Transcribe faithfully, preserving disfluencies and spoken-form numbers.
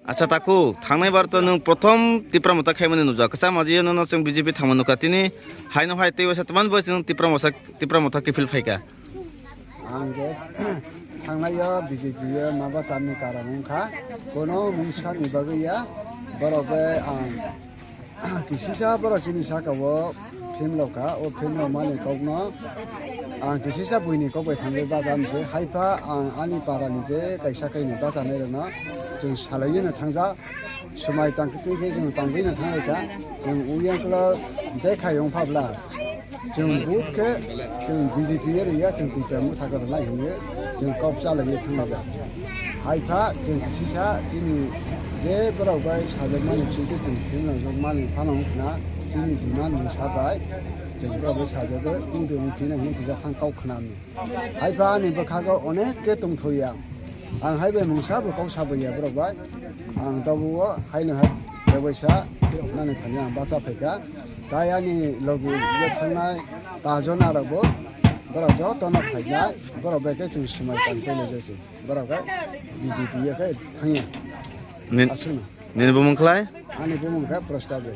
Acha taku, thangnai bar to nwng prothom Tipra Motha khaimani nukjak. Kwcham aji nono chwng B J P thangma nukha. Tini haino hai tei waisa twman bo chwng Tipra Motha, Tipra Motha kiphil phaikha. Ang je thangnai yo B J P yo maba chamni karon wngkha. Kono mungsa ni bagwi ya. Borok bai ang kisisa borok chini saka o phimlokha, o phimlokmani kokno ang kisisa buini kok bai thangwi bacham se. Haipha ang ani parani je kaisa kainwi bachanai rokno chwng salaiwi no thangjak, swmai tangkhe twi khe chwng tangwi no thanglaikha, chwng uyang klo bekhai wngpha bla. Chwng vote khe chwng B J P ya rwya, chwng Tipra Motha kwrwnai hinwi chwng kok chalaiwi thanglaijak. Haipha chwng kisisa chini je borok bai sajakmani bisingtwi chwng phimlokjakmani phano wngkhwna chini demand mungsa bai chwng borok bai sajagwi wngtwi wngphina hinwi kisa thang kok khwnamni. Haipha ani bwkhago onek khe tongthoya. Ang hai bai mungsa bo kok saboya borok bai. Ang tabuk o haino hai bebaisa nani thani ang bacha phaikha. Tai ani logi yo thangnai pajona rok bo borok joto no phaikha. Borok bai khe chwng swmai tang khe le jese. Borok khe B J P ya khe thangya. Nin-, Aswkno. Nini bumung khlai? Ani bumung khe Prostate.